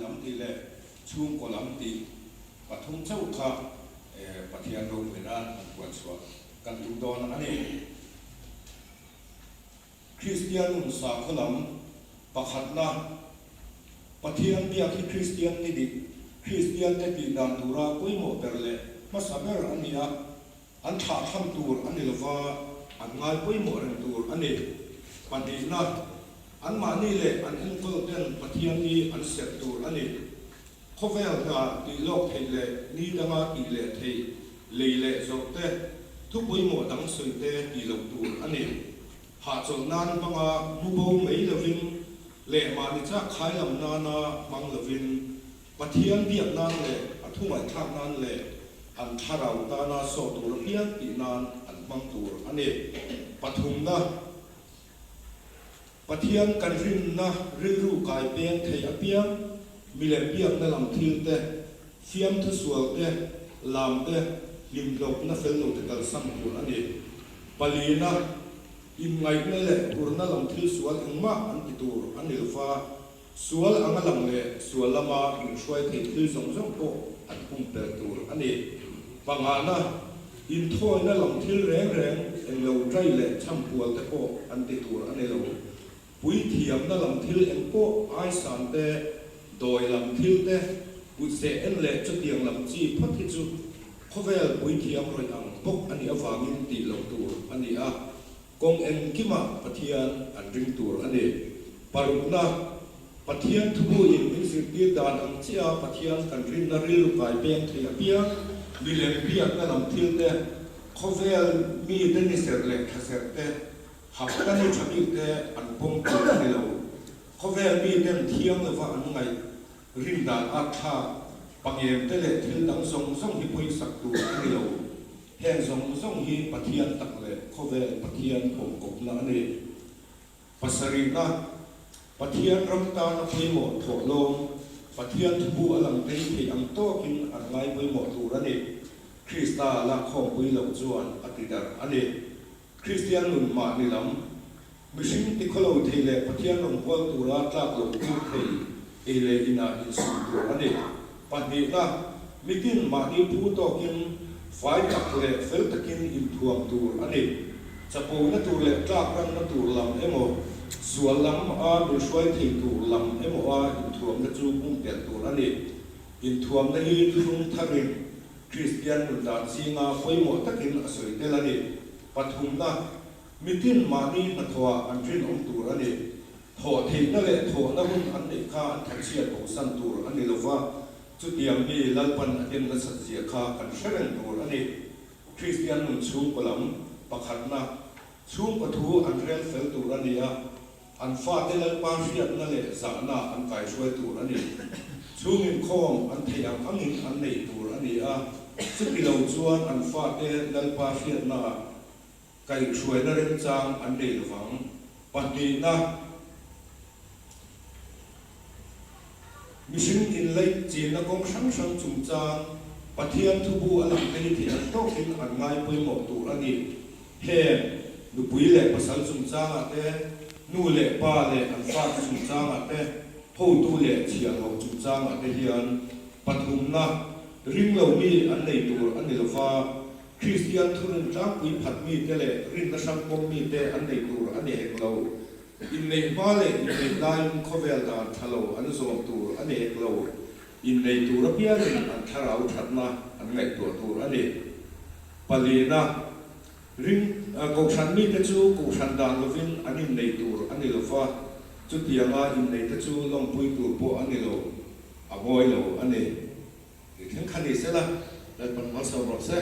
lam tih leh chhungkaw lam tih pathum chauh kha Pathian ropui nan han puan chhuah kan tum dawn a ni. Kristian nun sakhaw lam pakhatna, Pathian biak hi Kristian ni dik, Kristiante tih dan tura pawimawh ber leh hmasa ber a ni a, an thlahthlam tur a ni lova, an ngai pawimawh reng tur a ni. Pahnihna, anmahni leh an enkawl ten Pathian ni an serh tur a ni. Khawvel hna tih lawk theih leh ni danga tih leh theih, lei leh zawrh te, thu pawimawh dang sawi te tih loh tur a ni. Hahchawlh nan hmanga mu bo mai lovin leh mahni chak khai lam nana hmang lovin Pathian biak nan leh a thu ngaihthlak nan leh an thlarau tana sawh tur apiang tih nan an hmang tur a ni. Pathumna. Pathian kan rinna rilru kai peng thei apiang, milem biakna lam thil te, fiamthu sual te, lam te, hlimhlawpna fel lo te kalsan tur a ni. Palina, inngaihna leh hurna lam thil sual engmah an ti tur a ni lova, Sual anga lang leh sual lama min hruai thei thil zawng zawng pawh an pumpelh tur a ni. Pangana, inthawina lam thil reng reng englo ṭai leh chhampual te pawh an ti tur a ni lo. Puithiamna lam thil eng pawh aisan te, dawi lam thil te, kutzeh en leh chutiang lam chi phawt hi chu khawvel puithiam rawih ang bawk a nih avangin tih loh tur a ni a. Kawng engkimah Pathian an ring tur a ni. Parukna, Pathian thubuin min zirtir dan ang chiah Pathian kan rinna rilru kai peng thei apiang, milem biakna lam thil te, khawvel mite ni serh leh tha serh te, hapta ni tha bik te an pawm tur a ni lo. Khawvel miten thiang lova an ngaih rin dan at thlak, pangem te leh thil dang zawng zawng hi pawisak tur a ni lo. Heng zawng zawng hi Pathian tak leh khawvel Pathian pawmkawpna a ni. Pasarihna, Pathian ram tana pawimawh thawh lawm, Pathian thubu a lang tei theih ang tawkin an ngai pawimawh tur a ni. Krista lakkhawmpui loh chuan a ti darh a ni. Kristian nun mahni lam, mihring tikhawlo thei leh Pathian rawngbâwl tura tlak loh tur thei ei leh inah insum tur a ni. Pahnihna, mitin mahni phu tawkin fai tak leh fel takin inthuam tur a ni. Chapona tur leh tlak ranna tur lam emaw, sual lam a min hruai thei tur lam emaw a inthuamna chu pumpelh tur a ni. Inthuamna hi thuthlung tharin Kristian nun dan zinga pawimawh takin a sawi tel a ni. Pathumna, mitin mahni hnathawhah an rinawm tur a ni. Thawh theihna leh thawhna hun an neih kha an thatchhiat bosan tur a ni lova, chutiang mi Lalpan a dem nasat zia kha kan hre reng tur a ni. Kristian nun chhungkaw lam pakhatna, chhungkaw thu an rel fel tur a ni a. An fate Lalpa hriatna leh zahna an kaihruai tur a ni. Chhung inkhawm an theih ang angin an nei tur a ni a, chuti lo chuan an fate Lalpa hriatnaah kaihhruaina remchang an nei lovang. Pahnihna, Mihring inlaih chinna kawng hrang hrang chungchang Pathian thubu a lang phei thei ang tawkin an ngai pawimawh tur a ni. Heng, nupui leh pasal chungchangah te, nu leh pa leh an fate chungchangah te, hotu leh chhiahhlawh chungchangah te hian pathumna ring lo mi an nei tur a ni lo va, Kristian thurin tlangpui phat mite leh rinna hrang pawm mite an nei tur a ni hek lo. Inneih hma leh inneih laiin khawvel dan tha lo an zawm tur a ni hek lo. Innei tur apiangin an thlarau thatna an ngaihtuah tur a ni. Palina, Ring, Kohhran mite chu kohhran dan lovin an innei tur a ni lo va, chutianga inneite chu lawmpui tur pawh a ni lo, a mawi lo a ni. Tih thleng kha ni sela, Lalpan malsawm rawh se.